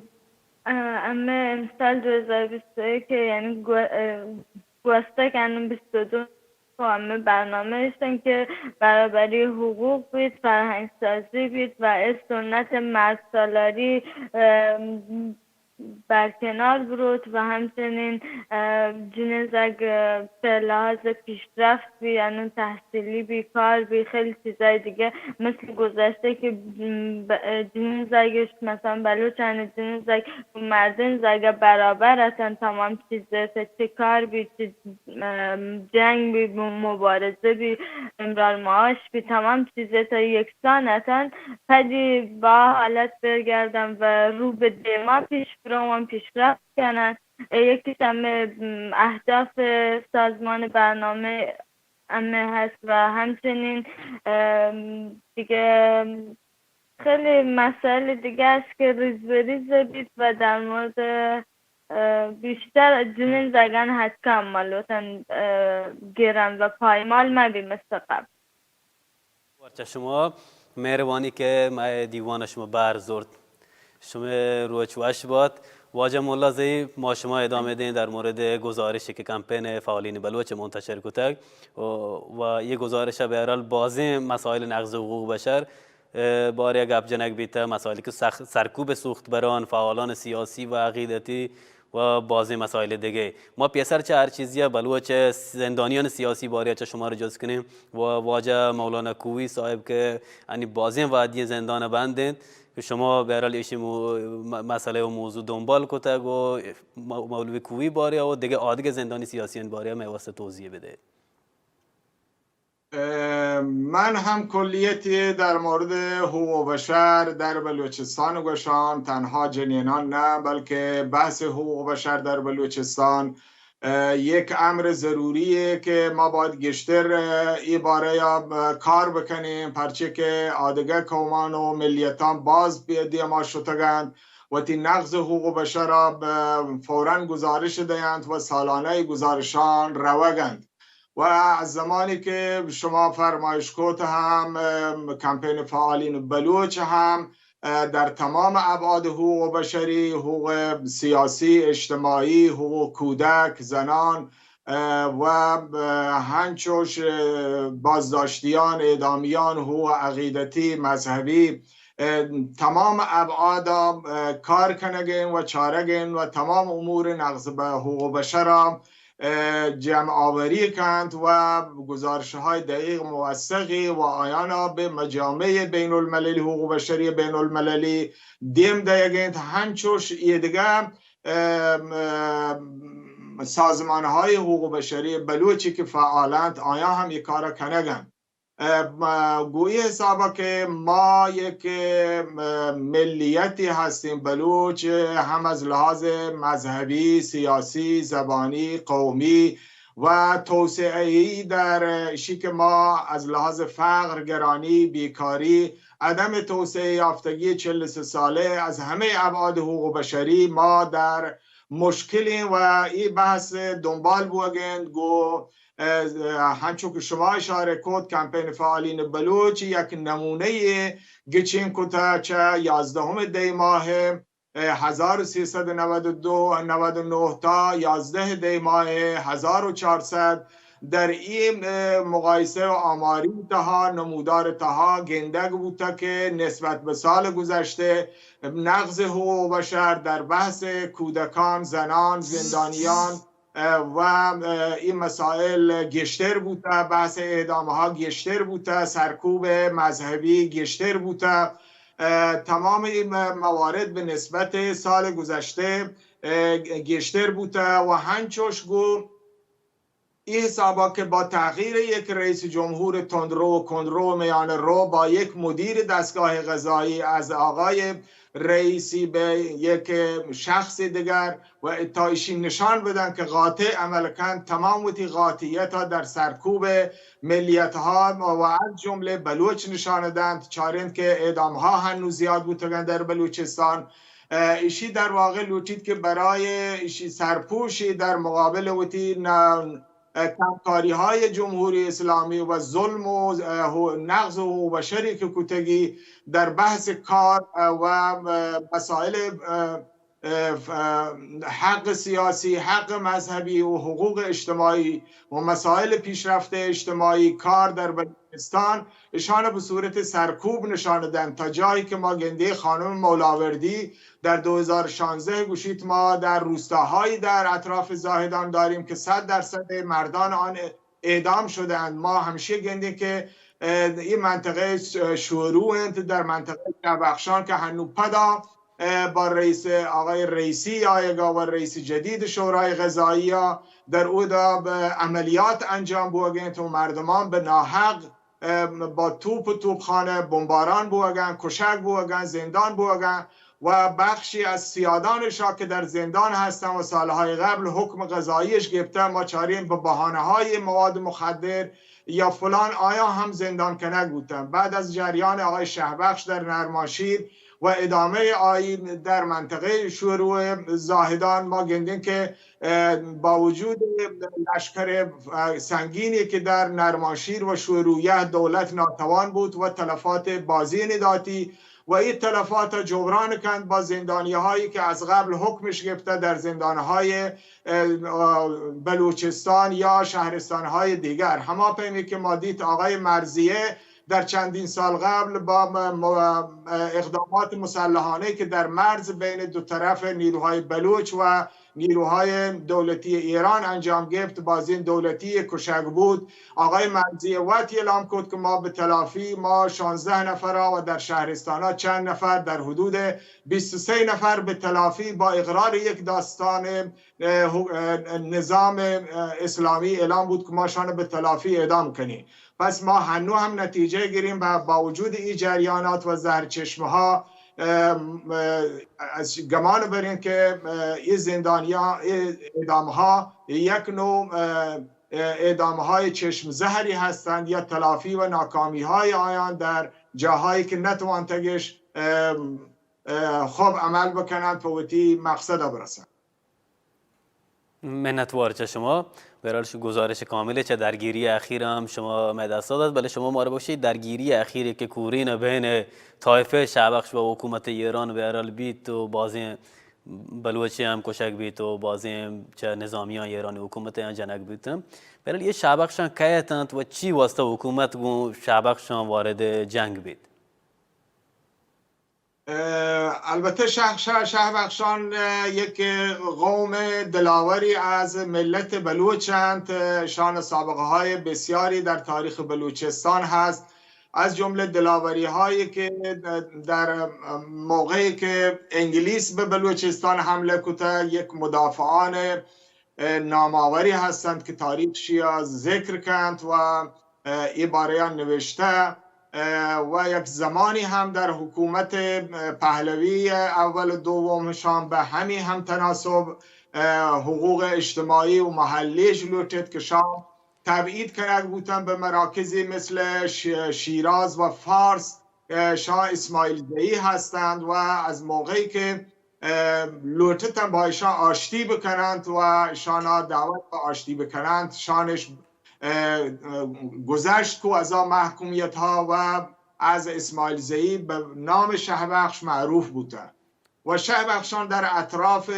ا-، امے امسال دو ہزار بیست و یک، یعنی گو-، ا، گوستگ انوں بیست و دو، و امے برنامہ ایشن کہ برابری حقوق بیت، فرہنگ سازی بیت و اے سنت مرد سالاری، ام، برکنار بروت و ہمچنین، ا، جنین زگ، ا، پہ لحاظ پیشرفت بی، انوں تحصیلی بی، کار بی، خیلی چیزای دیگہ مثل گذشتہ کہ، م، ب-، ا، جنین زگ، مثلاً بلوچانی جنین زگ مردین زگ برابر اتن، تمام چیز، چہ کار بی، چہ ام، جنگ بی، م-، مبارزہ بی، امرار معاش بی، تمام چیز تا یکسان اتن، پدی با حالت برگردن و رو به دیما پیش برون، پیشرفت کنن. اه، یکیش همه، م، اهداف سازمان برنامه همه هست و همچنین، ام، دیگه خیلی مسائل دیگه است که ریز به ریز بید و در مورد اه، بیشتر جنین زگان هتکا ملوتن، اه، گرن و پایمال مبی مثل قبل. چہ شما مہروانی کہ مئے دیوان شما بہر زرت. شما روچ وش بات. واجہ مولا زئی، ما شما ادامہ دیں در مورد گزارشی کہ کمپین فعالین بلوچ منتشر کتگ و، و یہ گزارش بہرحال بازیں مسائل نقض حقوق بشر، اه، بارے گپ جنگ بیتہ، مسائل کہ سخ-، سرکوب سوخت بران، فعالان سیاسی و عقیدتی و بازیں مسائل دیگہ. ما پیسر چہ ہر چیزی ء بلوچ زندانیان سیاسی بارے ء چہ شما را جست کنیں و واجہ مولانا کوہی صاحب کہ انی بازیں وادی زندان بند انت کہ شما بہرحال ایشی مو-، م-، مسئلہ و موضوع دنبال کتگ و م-، مولوی کوہی بارے و دیگہ آدگہ زندانی سیاسیان بارے ء مئے واسطہ توضیح بدہید. اه، من هم کلیتی در مورد حقوق بشر در بلوچستان گوشان، تنها جنینان نه، بلکه بحث حقوق بشر در بلوچستان، اه، یک امر ضروریه که ما باید گیشتر، اه، ای باره یا، اه، کار بکنیم، پرچه که آدگه قومان و ملیتان باز بی-، دیما شتگند، وتی نقض حقوق بشر را ب-، فوراً گزارش دهند و سالانه گزارشان روگند. و از زمانی که شما فرمایش کت هم، اه، کمپین فعالین بلوچ هم، اه، در تمام ابعاد حقوق بشری، حقوق سیاسی، اجتماعی، حقوق کودک، زنان، اه، و، اه، هنچوش، اه، بازداشتیان، اعدامیان، حقوق عقیدتی، مذهبی، اه، تمام ابعاد، اه، کار کنگین و چارگین و تمام امور نقض به حقوق بشر اه، جمع آوری کنت و گزارش های دقیق موثقی و آیانا به مجامع بین المللی، حقوق بشری بین المللی دیم دهیگ انت. هنچوش ای دیگه، اه، اه، سازمان های حقوق بشری بلوچی که فعالند، آیا هم ای کار کنگن. اه، م-، گوں اے حساب ء کہ ما یک، اه، ملیتی هستیم، بلوچ، هم از لحاظ مذهبی، سیاسی، زبانی، قومی و توسعه‌ای در اشی که ما از لحاظ فقر، گرانی، بیکاری، عدم توسعه یافتگی چهل و سه ساله از همه ابعاد حقوق بشری ما در مشکلیں و ای بحث دنبال بوگند گو اه، هنچو که شما اشاره کت، کمپین فعالین بلوچ یک نمونه گچین کتا چه یازدهم دی ماه، اه، هزار و سیصد و نود و دو، نود و نه تا یازده دی ماه هزار و چهارصد. در این، اه، مقایسه و آماری تها، نمودار تها گندگ بوتا که نسبت به سال گذشته نقض حقوق بشر در بحث کودکان، زنان، زندانیان، اه، و، اه، این مسائل گیشتر بوته، بحث اعدام ها گیشتر بوته، سرکوب مذهبی گیشتر بوته. اه، تمام این م-، موارد به نسبت سال گذشته، اه، گیشتر بوته و هنچوش گو ای حسابا که با تغییر یک رئیس جمهور تندرو و کندرو و میان رو با یک مدیر دستگاه قضایی از آقای رئیسی به یک شخص دیگر و تا ایشی نشان بدن که قاطع عمل کن، تمام وتی قاطعیت ها در سرکوب ملیت ها و از جمله بلوچ نشان دهند، چارند که اعدام ها هنوز زیاد بوتگن در بلوچستان. اه، ایشی در واقع لوٹیت که برای ایشی سرپوشی در مقابل وتی ن-، اه، کمکاری های جمهوری اسلامی و ظلم و، اه، حو-، نقض حقوق بشری که کتگی در بحث کار، اه، و، اه، مسائل، اه، اه، ف-، اه، حق سیاسی، حق مذهبی و حقوق اجتماعی و مسائل پیشرفت اجتماعی کار در بلوچستان اشان به صورت سرکوب نشان دهند، تا جایی که ما گندی خانم مولاوردی در دو هزار و شانزده گوشیت ما در روستاهایی در اطراف زاهدان داریم که صد درصد مردان آن اعدام شدند. ما همیشه گندیم که، اه، این منطقه ش-، شورو انت، در منطقه شهبخشان که هنو پدا، اه، با رئیس آقای رئیسی آیگا و رئیس جدید شورای قضایی ها در اودا به عملیات انجام بوگنت و مردمان به ناحق اه، با توپ و توپخانه بمباران بوگن، کشگ بوگن، زندان بوگن و بخشی از سیادانشا که در زندان هستن و سالهای قبل حکم قضاییش گپتن، ما چاریم به بهانه‌های مواد مخدر یا فلان آیا هم زندان کنگ بوتن. بعد از جریان آقای شهبخش در نرمانشیر و ادامهٔ آیین در منطقهٔ شوروی زاهدان ما گندیم که، اه، با وجود لشکر، اه، سنگینی که در نرمانشیر و شورویه دولت ناتوان بود و تلفات بازین داتی و این تلفات جبران کند با زندانی‌هایی که از قبل حکمش گرفته در زندان‌های، اه، اه، بلوچستان یا شهرستان‌های دیگر. هما پیمی که ما دیت آقای مرضیه در چندین سال قبل با م-، م-، اقدامات مسلحانه که در مرز بین دو طرف نیروهای بلوچ و نیروهای دولتی ایران انجام گرفت، بازین دولتی کشک بود. آقای مرزی وقتی اعلام کرد که ما به تلافی، ما شانزده نفر و در شهرستان ها چند نفر، در حدود بیست و سه نفر به تلافی با اقرار یک داستان، اه، حو-، اه، نظام، اه، اسلامی اعلام بود که ما شان به تلافی اعدام کنیم. پس ما هنو هم نتیجه گیریم و با وجود این جریانات و زهرچشمه ها، اه، اه، از گمان برین که، اه، این زندانیان، این اعدام ها یک نوع، اه، اه، اعدام های چشم زهری هستند یا تلافی و ناکامی های آیان در جاهایی که نتوانتگش، اه، اه، خوب عمل بکنند، په وتی مقصد برسند. منتوار چہ شما. بہرحال شو گزارش کامل چہ درگیری اخیر ہم شما مئے دست دات، بلے شما مارا بگوشی درگیری اخیر کہ کورین بین طائفہ شہبخش و حکومت ایران بہرحال بیت و بازیں بلوچی ہم کشگ بیت و بازیں چہ نظامیان ایرانی حکومت ہم جنگ بیت. بہرحال یہ شہبخشان کئے اتنت و چی واسطہ حکومت گوں شہبخشان وارد جنگ بیت؟ اه، البته شهر، شهر، شهربخشان، اه، یک قوم دلاوری از ملت بلوچ انت. اه، شان سابقه های بسیاری در تاریخ بلوچستان هست، از جمله دلاوری هایی که در موقعی که انگلیس به بلوچستان حمله کته، یک مدافعان اه، نامآوری هستند که تاریخ شیا ذکر کنت و، اه، ای باره‌یا نوشته، اه، و یک زمانی هم در حکومت، اه، پهلوی اول و دومشان به همی هم تناسب، اه، حقوق اجتماعی و محلیش لوٹت که شان تبعید کنگ بوتن به مراکزی مثل ش-، شیراز و فارس، اه، شاه اسماعیل زئی هستند و از موقعی که، اه، لوٹتن با ایشان آشتی بکنند و ایشانا دعوت به آشتی بکنند، شانش، اه، اه، گذشت کو از آ محکومیت ها و از اسماعیل زئی به نام شهبخش معروف بوتن. و شهبخشان در اطراف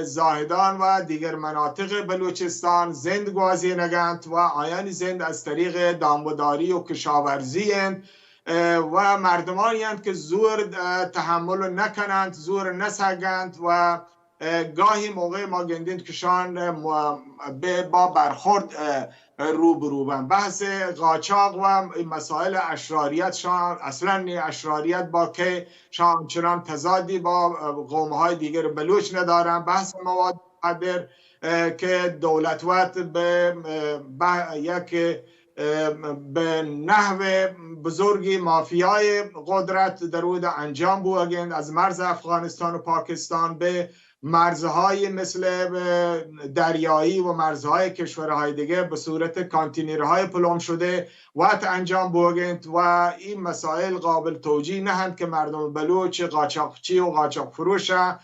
زاهدان و دیگر مناطق بلوچستان زند گوازینگنت و آیانی زند از طریق دامداری و کشاورزی انت، اه، و مردمانی انت که زور، اه، تحمل نکننت، زور نسگنت و، اه، گاهی موقع ما گندین که شان، اه، م-، به، با برخورد، اه، روبرو بن. بحث قاچاق و مسائل اشراریت شان، اصلاً نی اشراریت با که شان چنان تضادی با قوم‌های دیگر بلوچ ندارن. بحث مواد مخدر، اه، که دولت وت به، اه، به یک، اه، به نحو بزرگی مافیای قدرت در اود انجام بوگند، از مرز افغانستان و پاکستان به مرزهای مثل، اه، دریایی و مرزهای کشورهای دیگه به صورت کانتینرهای پلم شده وت انجام بوگنت و این مسائل قابل توجیه نهند که مردم بلوچ قاچاقچی و قاچاق فروش، اه،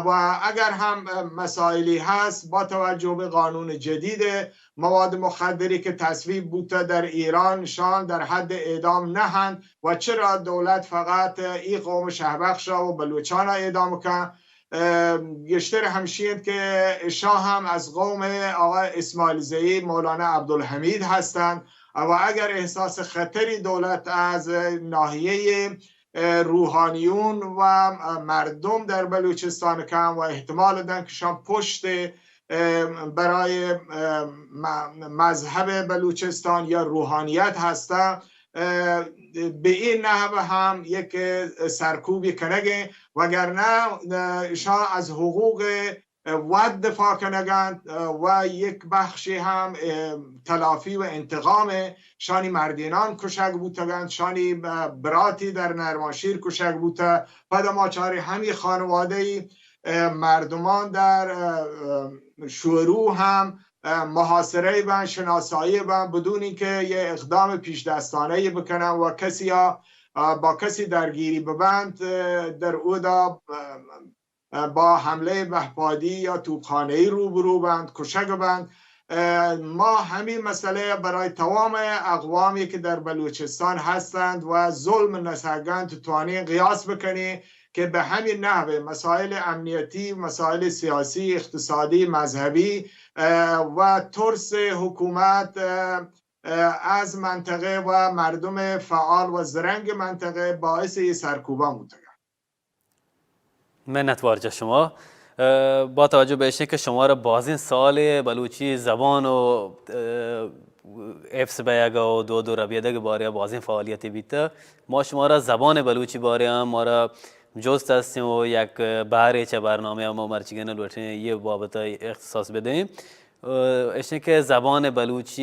و اگر هم مسائلی هست با توجه به قانون جدید مواد مخدری که تصویب بوته در ایران شان در حد اعدام نهند و چرا دولت فقط ای قوم شهبخش و بلوچان اعدام کن؟ اه، گیشتر همشی انت که شاه هم از قوم آقا اسماعیل زئی مولانا عبدالحمید هستند و اگر احساس خطری دولت از ناحیهٔ، اه، روحانیون و مردم در بلوچستان کن و احتمال دن که شان پشت، اه، برای، اه، م-، مذهب بلوچستان یا روحانیت هستن، اه، به این نحو هم یک سرکوبی کنگه، وگرنه، اه، شان از حقوق وت دفاع کنگنت، اه، و یک بخشی هم، اه، تلافی و انتقام شانی مردینان کشگ بوتگنت، شانی، اه، براتی در نرمانشیر کشگ بوته. پدا ما چاری همی خانواده، اه، مردمان در، اه، اه، شورو هم، اه، محاصره بن، شناسایی بن، بدون اینکه یه اقدام پیش دستانه بکنن و کسی یا اه، با کسی درگیری ببند، اه، در اودا، اه، با حملهٔ مهپادی یا توپخانه‌ای روبرو بند، کشگ بند. اه، ما همین مسئله برای تمام اقوامی که در بلوچستان هستند و ظلم نسگند توانیم قیاس بکنیم که به همین نحوه مسائل امنیتی، مسائل سیاسی، اقتصادی، مذهبی، اه، و ترس حکومت، اه، اه، از منطقه و مردم فعال و زرنگ منطقه باعث این سرکوبان بوده. منتوار جا شما. اه، با توجه به ایشی که شما را بازین سال بلوچی زبان و، اه، حفظ بیگ و دود و ربیدگ باره بازین فعالیتی بیتا، ما شما را زبان بلوچی باره هم ما را جست هستیم و یک بهرے چه برنامه ما مرچگین لوٹیں یہ بابت اختصاص بدیں. اه، ایشی که زبان بلوچی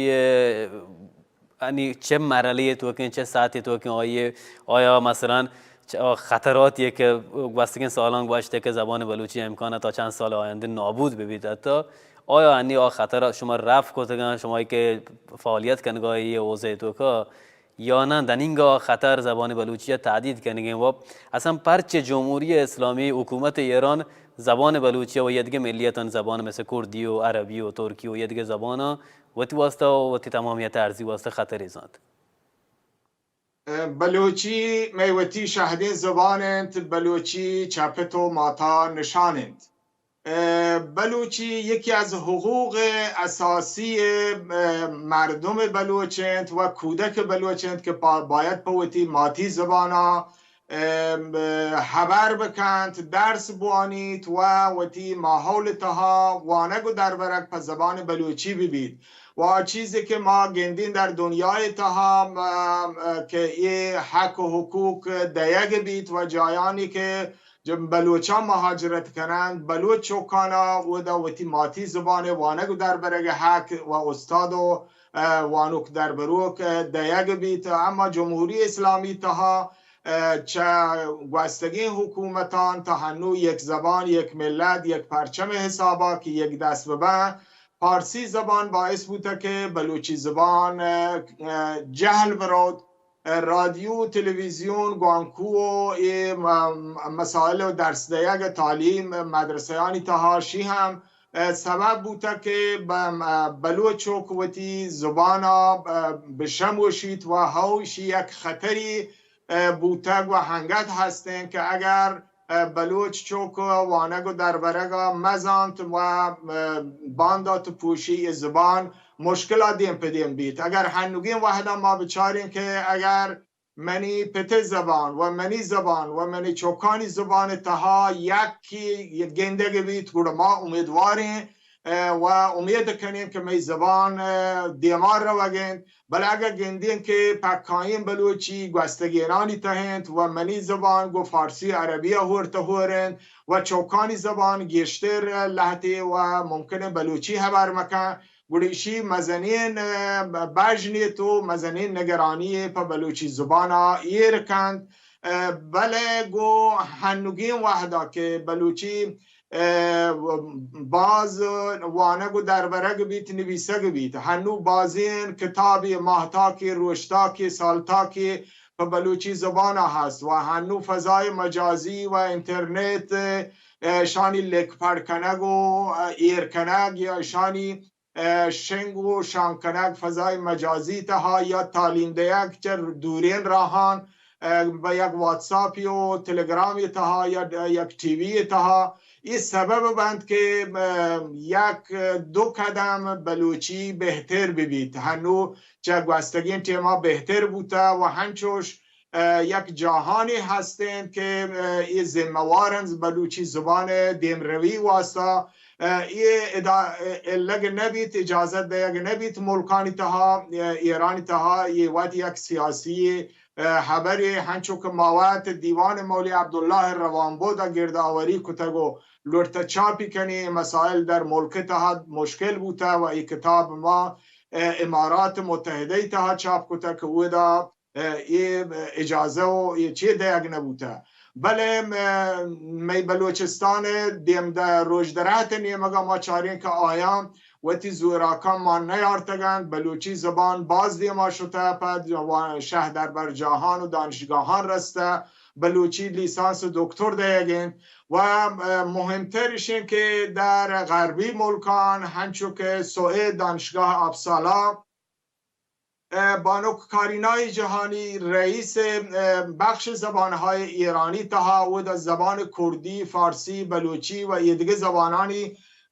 یعنی چه مرحلهٔ توکیں، چه ساعتے توکیں آئی، آیا مثلاً چه خطراتی که گوستگیں سالان گوشتے که زبان بلوچی امکان تا چند سال آینده نابود ببیت، حتی آیا انی آ خطرات شما رفع کتگن، شما که فعالیت کنگا یہ حوزه توکا، یا نه دنینگا خطر زبان بلوچی تهدید کنگیں؟ و اصلاً پرچه جمهوری اسلامی حکومت ایران زبان بلوچی و یدگه ملیتان زبان مثل کردی و عربی و ترکی و یدگه زبان وتی واسطه و وتی تمامیت ارضی واسطه خطرے زانت؟ بلوچی مئے وتی شهدیں زبان انت، بلوچی چہ پت و ماتا نشان انت. اه، بلوچی یکی از حقوق اساسی، اه، مردم بلوچ انت و کودک بلوچ انت که پا-، باید په وتی ماتی زبانا اه، هبر بکنت، درس بوانیت و وتی ماحول تها وانگ و دربرگ په زبان بلوچی ببیت. و آ چیزی که ما گندین در دنیای تها، اه، که ای حق و حقوق دیگ بیت و جایانی که ج-، بلوچان مهاجرت کنند، بلوچ چوکانا اودا وتی ماتی زبان وانگ و دربرگ حق و استاد و، اه، وانوک دربروک، اه، دیگ بیت. اما جمهوری اسلامی تها اه، چہ گوستگیں حکومتان تا ہنو یک زبان، یک ملت، یک پرچم حسابا کہ یک دست ببن، پارسی زبان باعث بوتہ کہ بلوچی زبان، اه، اه، جہل بروت. اه، رادیو، تلویزیون، گوانکو و اے م-، مسائل و درس دیگ تعلیم مدرسیانی تہا شی ہم، اه، سبب بوتہ کہ ب-، م-، بلوچ چوک وتی زبانا، اه، بشموشیت و ہو شی یک خطری اه، بوتگ و ہنگت ہستیں کہ اگر، اه، بلوچ چوک وانگ و دربرگا مزانت و، اه، باندات پوشی ای زبان مشکلا دیم پہ دیم بیت. اگر ہنوگیں وہدا ما بچاریں کہ اگر منی پت زبان و منی زبان و منی چوکانی زبان تہا یکی گندگ بیت، گڑا ما امیدواریں اه، و امید کنیں کہ مئی زبان، اه، دیما روگ انت، بلے اگہ گندیں کہ پکائیں بلوچی گوستگینانی تہ انت و منی زبان گو فارسی عربی ء ہور تہ ہور انت و چوکانی زبان گیشتر لہتے و ممکن انت بلوچی ہبر مکن، گڑا ایشی مزنین، اه، بژنے تو مزنین نگرانی پہ بلوچی زبان ء ایر کنت. اه، بلے گو ہنوگیں وہدا کہ بلوچی اه، باز وانگ و دربرگ بیت، نویسگ بیت. ہنو بازین کتابی ماہتاکی، روشتاکی، سالتاکی پہ بلوچی زبان ہست و ہنو فضای مجازی و انترنت، اه، شانی لک پڑ کنگ و، اه، ایر کنگ یا شانی اه، شنگ و شانگ کنگ فضای مجازی تہا یا تعلیم دیگ چہ دورین راہان، اه، بہ یک واتساپی و تلگرامی تہا یا ڈ-، یک ٹی وی تہا، اے سبب بنت کہ، اه، یک دو قدم بلوچی بہتر ببیت. ہنو چہ گوستگین ٹیما بہتر بوتہ و ہنچوش اه، یک جاہانے ہست انت کہ، اه، اے ذمہ وار انت بلوچی زبان دیمروی واسطہ. اه، اے ادا-، اه، الگ نہ بیت، اجازت دیگ نہ بیت ملکانی تہا، اه، ایرانی تہا اے وت یک سیاسی، اه، ہبرے ہنچو کہ ما وت دیوان مولوی عبداللہ روانبود ء گردآوری کتگ و لوٹتہ چاپی کنی، مسائل در ملک تہا مشکل بوتہ و اے کتاب ما، اه، امارات متحدہ تہا چاپ کتہ کہ اودا اه، اے اجازہ و اے چے دیگ نہ بوتہ. بلے م-، مئے بلوچستان دیم د-، روژدرہت نیمگا ما چاریں کہ آیاں وتی زوراکاں مان نیارتگ انت، بلوچی زبان باز دیما شتہ، پہ جوا-، شہ دربرجاہان و دانشگاہان رستہ، بلوچی لیسانس و دکتر دئیگ انت و، اه، مہمتر اش انت کہ در غربی ملکان، ہنچو کہ سوئد، دانشگاہ آپسالا، اه، بانک کارینای جہانی رئیس، اه، بخش زبانهای ایرانی تہا، اودا زبان کردی، فارسی، بلوچی و ایدگہ زبانانی،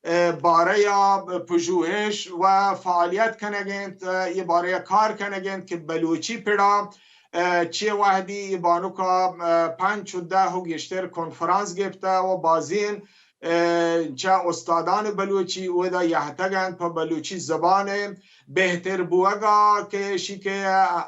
اه، بارہ یا پژوہش و فعالیت کنگ انت، اه، اے بارہ یا کار کنگ انت کہ بلوچی پڑا، اه، چہ وہدی اے بانکا، اه، پنچ و دہ و گیشتر کنفرانس گپتہ و بازین، اه، چہ استادان بلوچی اودا یہتگ انت، پہ بلوچی زبان بہتر بوگا کہ اشی کہ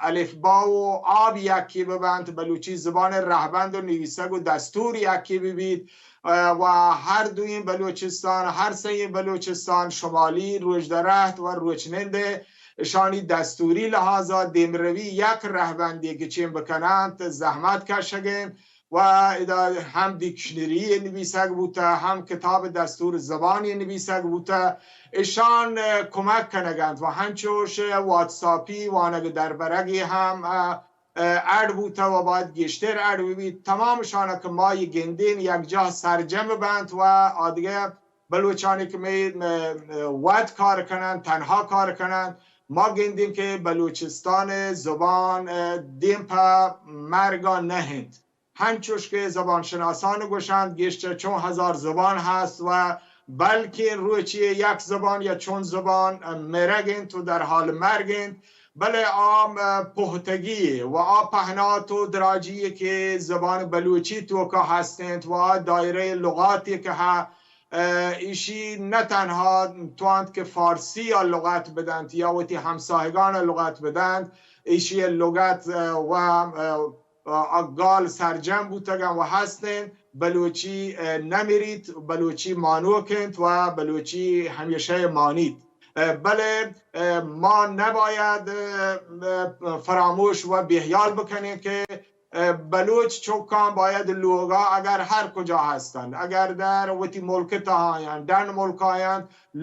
الف با و آب یکی ببنت، بلوچی زبان رہبند و نویسگ و دستور یکی ببیت، اه، و ہر دوئیں بلوچستان، ہر سئیں بلوچستان، شمالی، روژدرہت و روچنند، اشانی دستوری لحاظا دیمروی یک رہبندی گچین بکننت، زحمت کشگ انت و ادا ہم دیکشنری نویسگ بوتہ، ہم کتاب دستور زبانی نویسگ بوتہ، اشان، اه، کمک کنگ انت و ہنچوش واتساپی وانگ دربرگی ہم، اه، اه، اڈ بوتہ و باید گیشتر اڈ ببیت۔ تمام اشان کہ ما یہ گندین یک جاہ سرجم بنت و آدگہ بلوچانی کہ می، م-، م-، وت کار کنن، تنہا کار کنن، ما گندین کہ بلوچستان زبان، اه، دیم پہ مرگا نہ انت۔ ہنچوش کہ زبان شناسان گوشنت، گیش چہ چون ہزار زبان ہست و بلکیں روچی یک زبان یا چون زبان، اه، مرگ انت و در حال مرگ انت، بلے آ، اه، پہتگی و آ پہنات و دراجی کہ زبان بلوچی توکا ہست انت و آ دائرہ لغاتی کہ ہا اه، ایشی نہ تنہا توانت کہ فارسی ء لغت بدنت یا وتی ہمساہگان ء لغت بدنت، ایشی ء لغت، اه، و، اه، اه، گال سرجم بوتگن و ہستن، بلوچی، اه، نمیریت، بلوچی مانوک انت و بلوچی ہمیشہ مانیت۔ اه، بلے، اه، ما نباید، اه، اه، فراموش و بیحیال بکنیں کہ اه، بلوچ چکاں باید لوگا اگر ہر کجا ہستن، اگر در وتی ملک تہا آیان، ڈن ملک آیان،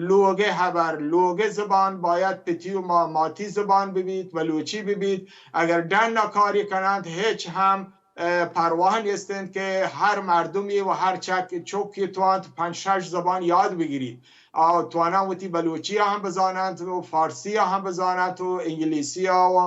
لوگے ہبر، لوگے زبان باید پتی و ما-، ماتی زبان ببیت، بلوچی ببیت۔ اگر ڈن کاری کنند، ہچ ہم، اه، پرواہ نیستند کہ ہر مردمی و ہر چک-، چکی توانت پنچ شش زبان یاد بگیریت۔ آ توانان وتی بلوچی ء ہم بزاننت و فارسی ء ہم بزاننت و انگلیسی ء و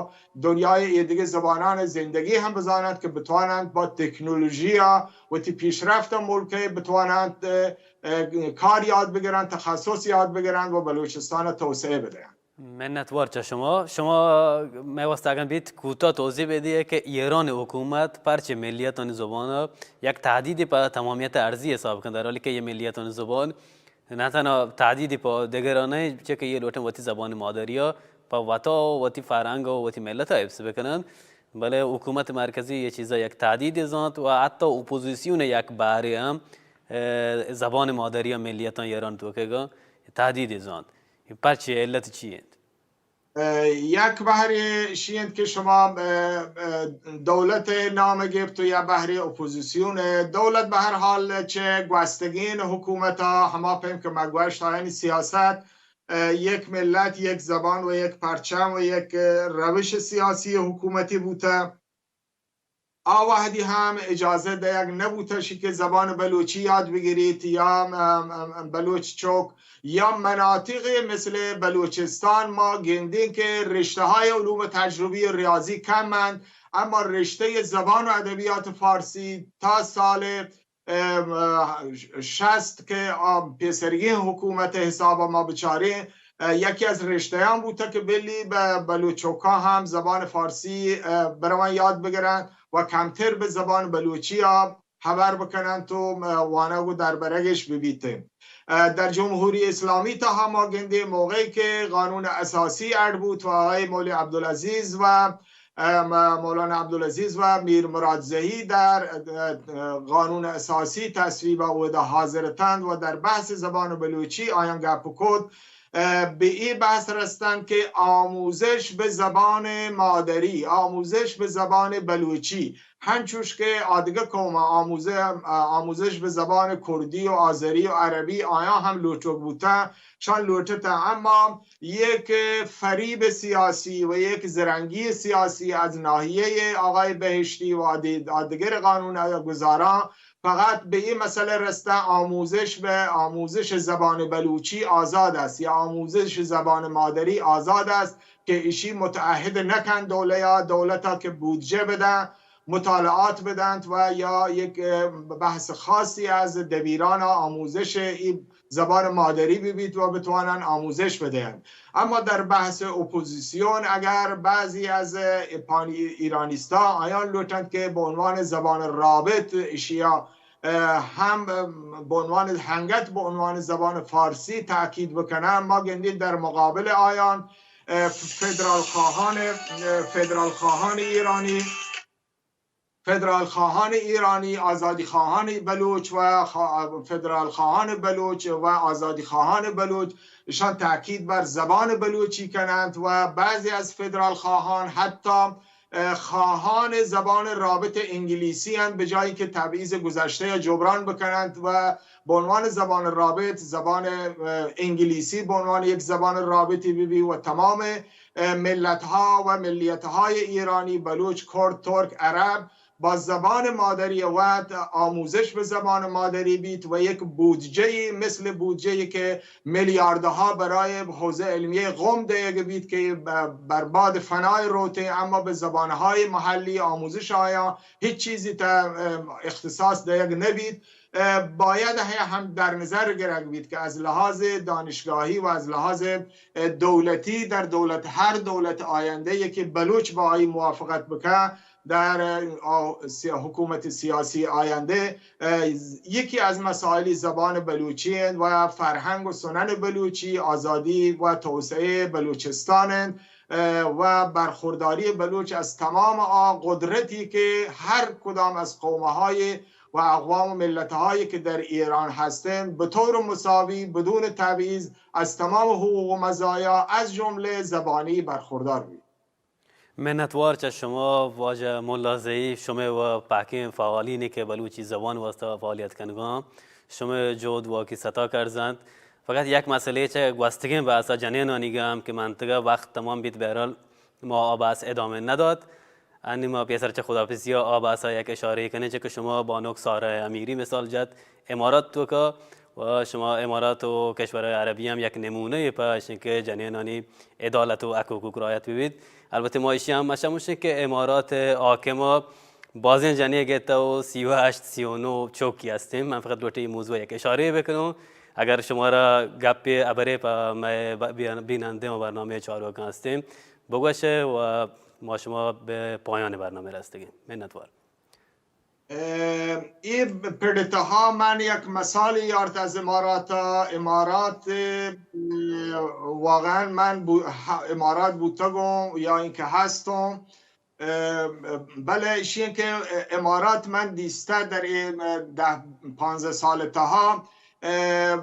دنیای ایدگہ زبانان زندگی ہم بزاننت کہ بتواننت با تکنولوژی ء وتی پیشرفت ملک ء بتواننت، اه، اه، کار یاد بگرنت، تخصص یاد بگرنت و بلوچستان ء توسعہ بدینت۔ منتوار چہ شما۔ شما مئے واستہ اگن بیت کوتاہ توضیح بدیے کہ ایران حکومت پرچہ ملیتانی زبان ء یک تہدیدے پہ تمامیت ارضی حساب کنت، در حالی کہ یہ ملیتانی زبان نہ تنہا تہدیدی پہ دگران انت، چہ کہ یہ لوٹن وتی زبان مادری ء پہ وتا و وتی فرہنگ و وتی ملت ء حفظ بکنن، بلے حکومت مرکزی یہ چیزا یک تہدیدی زانت و حتی اپوزیسیون یک بہرے ہم، اه، زبان مادری ء ملیتاں ایران توکگا تہدیدی زانت۔ پرچے علت چی انت؟ اه، یک بہرے اشی انت کہ شما، اه، اه، دولت نام گپت و یا بہرے اپوزیسیون۔ دولت بہ ہر حال چہ گوستگین حکومتا ہما پیم کہ ما گوشت آیانی سیاست، اه، یک ملت، یک زبان و یک پرچم و یک، اه، روش سیاسی حکومتی بوتہ۔ آ وہدی ہم اجازہ دئیگ نہ بوتہ شی کہ زبان بلوچی یاد بگریت یا، ام، ام، ام، بلوچ چوک یا مناطق مثل بلوچستان ما گندیں کہ رشتہ های علوم تجربی ریاضی کم انت، اما رشتہ زبان و ادبیات فارسی تا سال، ام، شست کہ آ پیسرگین حکومت حساب ما بچاریں، اه، یکی از رشتیان بوتہ کہ بلی بہ بلوچ چوکاں ہم زبان فارسی، اه، بروان یاد بگرن و کمتر بہ زبان بلوچی ء ہبر بکننت و، اه، وانگ و دربرگش ببیت۔ اه، در جمہوری اسلامی تہا ما گندیں موقعی کہ قانون اساسی اڈ بوت و آقای مولوی عبدالعزیز و، اه، م-، مولانا عبدالعزیز و میر مراد زہی در، اه، اه، قانون اساسی تصویب اودا حاضر اتنت و در بحث زبان بلوچی آیان گپ کت، اه، به این بحث رستن که آموزش به زبان مادری، آموزش به زبان بلوچی، ہنچوش کہ آدگہ قوم آموزش، آموزش بہ زبان کردی و آذری و عربی آیاں ہم لوٹوک بوتہ، شان لوٹتہ، اما یک فریب سیاسی و یک زرنگی سیاسی از ناحیهٔ آقای بهشتی و آدگہ قانون گزاراں فقط بہ اے مسئلہ رستہ آموزش بہ آموزش زبان بلوچی آزاد است یا آموزش زبان مادری آزاد است کہ اشی متعهد نکن دولہ یا دولتا کہ بودجہ بدن، مطالعات بدنت و یا یک، اه، بحث خاصی از دبیران آموزش ای زبان مادری ببیت و بتوانن آموزش بدهند. اما در بحث اپوزیسیون اگر بعضی از، اه، پان ایرانیستا آیان لوٹند که به عنوان زبان رابط اشیا، اه، هم، اه، به عنوان هنگت به عنوان زبان فارسی تاکید بکنن، ما گندید در مقابل آیان، اه، فدرال خواهان، اه، فدرال خواهان ایرانی فدرال خواهان ایرانی، آزادی خواهان بلوچ و خوا-، فدرال خواهان بلوچ و آزادی خواهان بلوچ، اشان تاکید بر زبان بلوچی کنند و بعضی از فدرال خواهان حتی، اه، خواهان زبان رابط انگلیسی اند، به جایی که تبعیض گذشته جبران بکنند و به عنوان زبان رابط، زبان، اه، انگلیسی به عنوان یک زبان رابطی ببی و تمام، اه، ملت‌ها و ملیت‌های ایرانی، بلوچ، کرد، ترک، عرب، با زبان مادری وت آموزش به زبان مادری بیت و یک بودجه‌ای مثل بودجه‌ای که میلیاردها برای حوزه علمیه قم دهگ بیت که ب-، برباد فنای روته، اما به زبان‌های محلی آموزش آیان هیچ چیزی تا، اه، اختصاص دهگ نبیت. اه، باید هی هم در نظر گرگ بیت که از لحاظ دانشگاهی و از لحاظ، اه، دولتی در دولت، هر دولت آینده که بلوچ با آیی موافقت بکن، در، اه، سی-، حکومت سیاسی آینده، اه، یکی از مسائل زبان بلوچی اند و فرهنگ و سنن بلوچی، آزادی و توسعهٔ بلوچستان اند، اه، و برخورداری بلوچ از تمام آ قدرتی که هر کدام از قوم‌های و اقوام و ملت‌هایی که در ایران هستند به طور مساوی بدون تبعیض از تمام حقوق و مزایا از جمله زبانی برخوردار بید. منتوار چہ شما واجہ ملا ضعیف، شمئے و پہکیں فعالینی کہ بلوچی زبان واسطہ فعالیت کنگاں، شمئے جہد واقعی ستا کرزنت. فقط یک مسئلے چہ گوستگیں بحثا جنینانی گام کہ منطقہ وقت تمام بیت، بہرحال ما آ بحث ادامہ ندات. انی ما پیسر چہ خداحافظی آ بحثا یک اشارے کنیں، چہ کہ شما بانک سارہ امیری مثال جت، امارات توکا و شما امارات و کشورهای عربی ہم یک نمونہ پہ اشیں کہ جنینانی عدالت و حق و حقوق رعایت ببیت. البتہ ما اشی ہم اشموشیں کہ امارات حاکم بازیں جنیگ تہ و سی و ہشت، سی و نو چوکی ہستیں. من فقط لوٹیں اے موضوع یک اشارے بکنوں. اگر شمارا گپے ہبرے پہ مئے ب-، بین-، بینندے و برنامہ چاروکاں ہستیں، بگوشے و ما شما بہ پایان برنامہ رستگیں. منتوار. اه، اے پڑ تہا من یک مثالے یارت از اماراتا. امارات، اه، واقعاً من بو-، ہ-، امارات بوتگوں یا اینکہ ہستوں. اه، بلے اشی انت کہ امارات من دیستہ در اے دہ پانزدہ سال تہا، اه،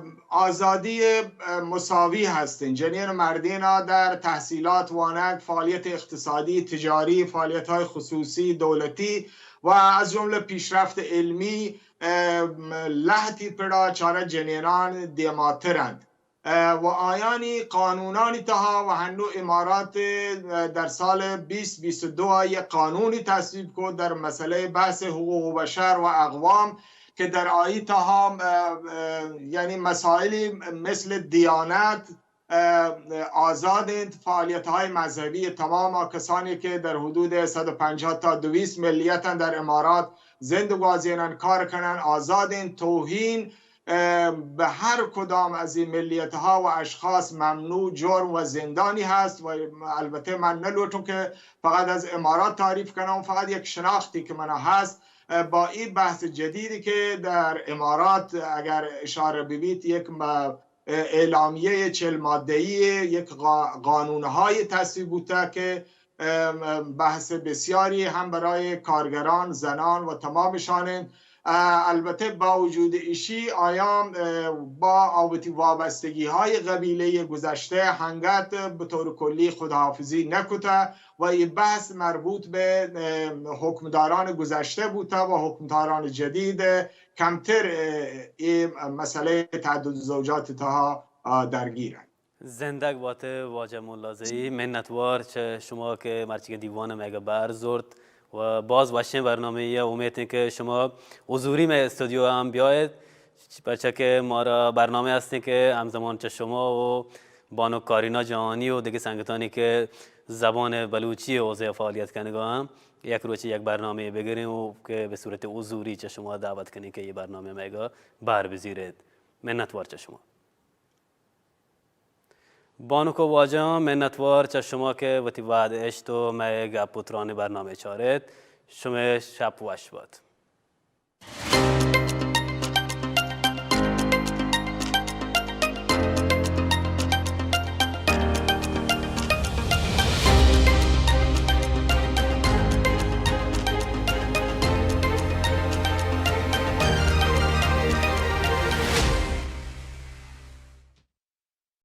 آزادی، اه، مساوی ہستیں. جنین و مردینا در تحصیلات، وانگ، فعالیت اقتصادی، تجاری، فعالیت‌های خصوصی، دولتی و از جمله پیشرفت علمی، اه، لہتی پڑا چارہ جنینان دیماتر انت. اه، و آیانی قانونانی تہا و ہنو امارات، اه، در سال بیست بیست و دو یک قانونی تصویب کو در مسئلہ بحث حقوق بشر و اقوام کہ در آئی تہا، اه، اه، یعنی مسائلی مثل دیانت، اه، آزاد انت، فعالیت‌های مذہبی تمام کسانی کہ در حدود صد و پنجاہ تا دویست ملیتن در امارات زند گوازینن، کار کنن، آزاد انت، توہین، اه، بہ ہر کدام از این ملیت‌ها و اشخاص ممنوع، جرم و زندانی ہست. و البتہ من نلوٹوں کہ فقط از امارات تعریف کنوں، فقط یک شناختی کہ منا ہست، اه، با این بحث جدیدی کہ در امارات اگر اشارہ ببیت، یک م-، اعلامیهٔ چهل ماده‌ای، یک قا-، قانون‌های تصویب بوته که، ام، ام، بحث بسیاری هم برای کارگران، زنان و تمامشان انت. اه، البته با وجود ایشی آیان، اه، با آ وتی وابستگی های قبیله گذشته هنگت به طور کلی خداحافظی نکته و این بحث مربوط به، اه، حکمداران گذشته بوته و حکمداران جدید کمتر، اه، این مسئله تعدد زوجات تها، اه، درگیرن. زندگ بات واجہ ملا زئی، منتوار چہ شما کہ مرچی دیوان مئیگا بہر زرت و باز وشیں برنامہ یے، امیت ایں کہ شما حضوری مئے استودیو ہم بیایت، پرچہ کہ مارا برنامہ ہستیں کہ ہمزمان چہ شما و بانک کارینا جہانی و دگہ سنگتانی کہ زبان بلوچی حوزہ فعالیت کنگا ہم یک روچے یک برنامہ بگریں و کہ بہ صورت حضوری چہ شما دعوت کنیں کہ یہ برنامہ مئیگا بہر بزیریت۔ منتوار چہ شما۔ بانک و واجہاں، منتوار چہ شما کہ وتی وہد اشت و مئے گپ و تران برنامہ چارت۔ شمئے شپ وش بات۔